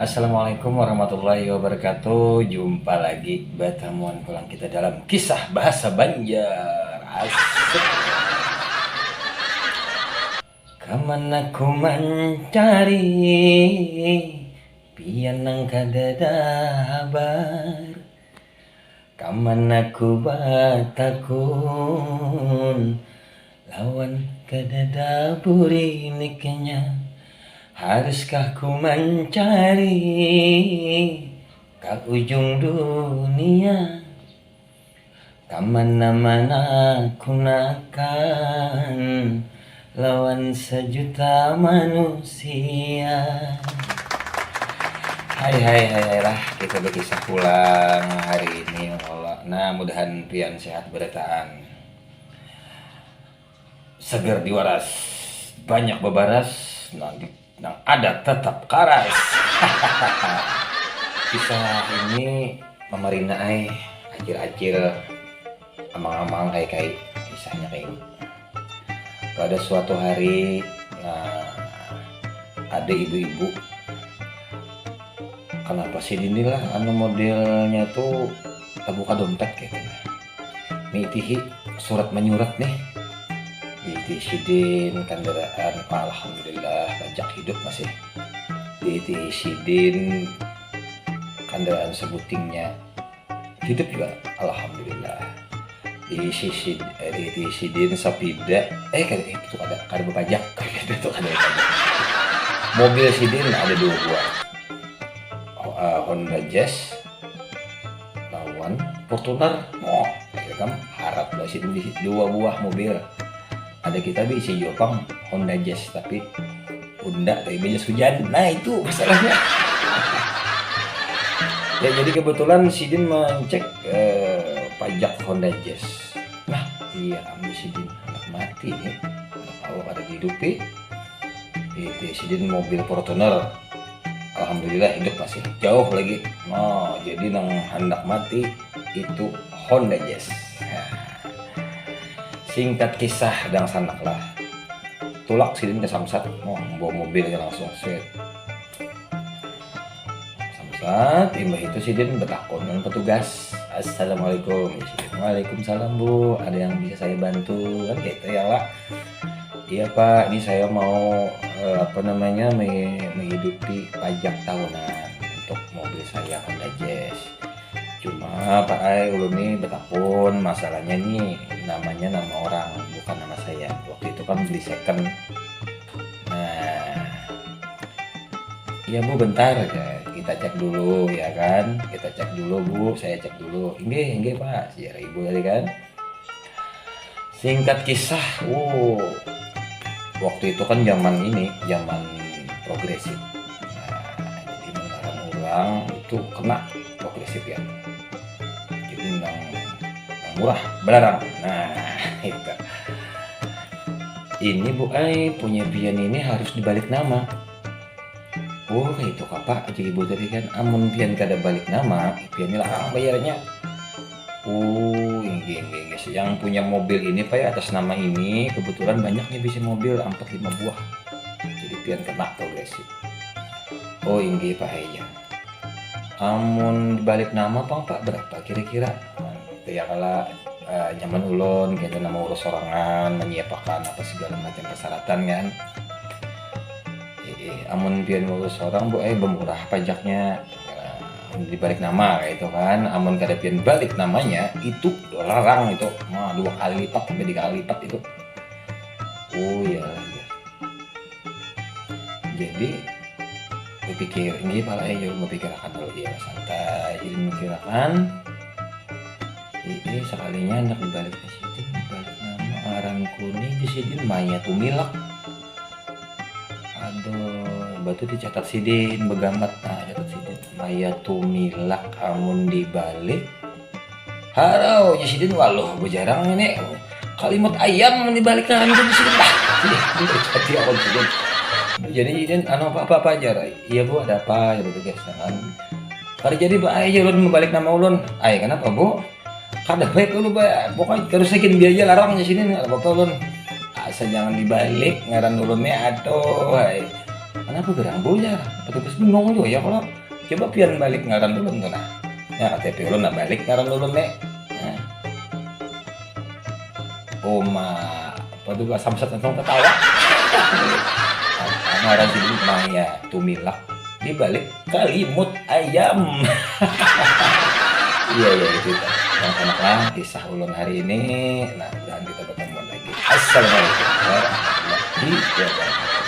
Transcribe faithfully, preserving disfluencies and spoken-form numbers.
Assalamualaikum warahmatullahi wabarakatuh. Jumpa lagi, batamuan pulang kita dalam kisah bahasa Banjar. Asik. Kamana ku mancari pian nang kadada habar? Kamana ku batakun lawan kadada buriniknya? Haruskah ku mancari ka ujung dunia? Kamana-mana ku nakan lawan sajuta manusia. Hai hai hai hai lah, kita berkisah pulang hari ini, Allah. Nah, mudahan pian sehat berataan. Seger diwaras, banyak bebaras, nanti nang ada tetap karas. Kisah ini mamarina ai, acil-acil, amang-amang, kai-kai, kisahnya kayak ini. Pada suatu hari, nah, ada ibu-ibu, kenapa sih dini lah, anu, modelnya tuh tabuka dompet kayak gini, miitihi surat menyurat nih. Diitihi sidin kandaraan, alhamdulillah, pajak hidup masih. Diitihi sidin kandaraan sebutingnya, hidup juga, alhamdulillah. Diisi sid eh, diisi sidin sapida, eh kada, eh, itu kada, kada bapajak. Itu kada bapajak. Mobil sidin ada dua buah. Ho- eh, Honda Jazz lawan Fortuner. Oh, ya kan, harat lah sidin di dua buah mobil. Ada kita bisi jua pang Honda Jazz, tapi Honda tapi jas hujan. Nah, itu masalahnya. Ya, jadi kebetulan sidin mencek eh, pajak Honda Jazz. Nah, iya, ambil sidin, anak mati nih, anak awak ada dihidupi. Itu sidin mobil Fortuner, alhamdulillah hidup masih, jauh lagi. Nah, jadi nang hendak mati itu Honda Jazz. Nah, singkat kisah, dangsanak lah, tulak sidin ke Samsat, oh, bawa mobilnya langsung, set. Samsat, imbah itu sidin betakun dengan petugas, "Assalamualaikum." Sidin, "Waalaikumsalam, Bu, ada yang bisa saya bantu?" Kan gitu ya, Pak. "Iya, Pak, ini saya mau eh, apa namanya, me- menghidupi pajak tahunan untuk mobil saya, Honda Jazz. Cuma, Pak ai, ulun nih betakun, masalahnya nih namanya nama orang, bukan nama saya. Waktu itu kan beli second." Nah, "Iya, Bu, bentar. Ya, kita cek dulu, ya kan? Kita cek dulu, Bu. Saya cek dulu." "Inggih, inggih, Pak," jar ibu tadi kan. Singkat kisah, uh, waktu itu kan zaman ini, zaman progresif. Nah, jadi melarang orang itu kena progresif ya. Jadi nang, nang murah belarang. Nah, itu. "Ini, Bu ai, punya pian ini harus dibalik nama." "Oh, kayak itu, Pak," aja ibu tadi kan. "Amun pian kada balik nama, pian ini larang bayarnya." "Oh, inggih, inggih, inggih. Yang punya mobil ini, Pak, ya, atas nama ini, kebetulan banyak nih bisi mobil, empat lima buah. Jadi pian kena progresif." "Oh, inggih, Pak, ya. Amun dibalik nama pang, Pak, berapa kira-kira?" Nah, itu ya kalau eh, nyaman ulun, kita nama urus sorangan, menyiapakan apa segala macam persyaratan kan. Eh, amun pian ngurus orang, Bu, eh, bemurah pajaknya. Nah, dibalik nama kayak itu kan. Amun kada pian balik namanya, itu larang itu. Nah, dua kali lipat sampai tiga kali lipat itu. Oh iya, iya. Jadi, berpikir, ini pala ya, berpikirakan dulu ya, santai. Jadi, memikirakan, ini sekalinya anak dibalik ke sini, balik nama, aran kuning di sini, Maya Tumilak. Aduh, batu dicatat sidin, begamat, nah, catat sidin. Maya Tumilak, amun dibalik, harau, nya sidin, waluh, bejarang ini. Kalimut ayam mun dibalik ngaran tu di sidin, bah. Sidin, hati aku sidin. Jadi sidin, anu, apa, apa, apa, jar. Iya, Bu, ada apa? Gitu, guys. Nah, kan. Kada jadi, Pak, ayo, ulun membalik nama ulun. Ay, kenapa, Bu? Kada baik dulu, Pak. Pokoknya terus lagi biar aja larang di sini, nggak apa-apa, ulun. Asal jangan dibalik ngaran ulunnya, aduh, ay. Kenapa gerang, Bu, jar? Petugas bengong juga ya kalau. Coba pian balik ngaran ulun tuh, nah. Ya, K T P ulun, nah, balik ngaran ulun nih. Nah. Oma, apa tuh, Samsat langsung ketawa. Ngaran si Maya Tumilak di balik kalimut ayam. Iya, iya, itu, itu. Yang enak lah kisah ulun hari ini. Nah, mudahan kita bertemu lagi. Assalamualaikum warahmatullahi wabarakatuh.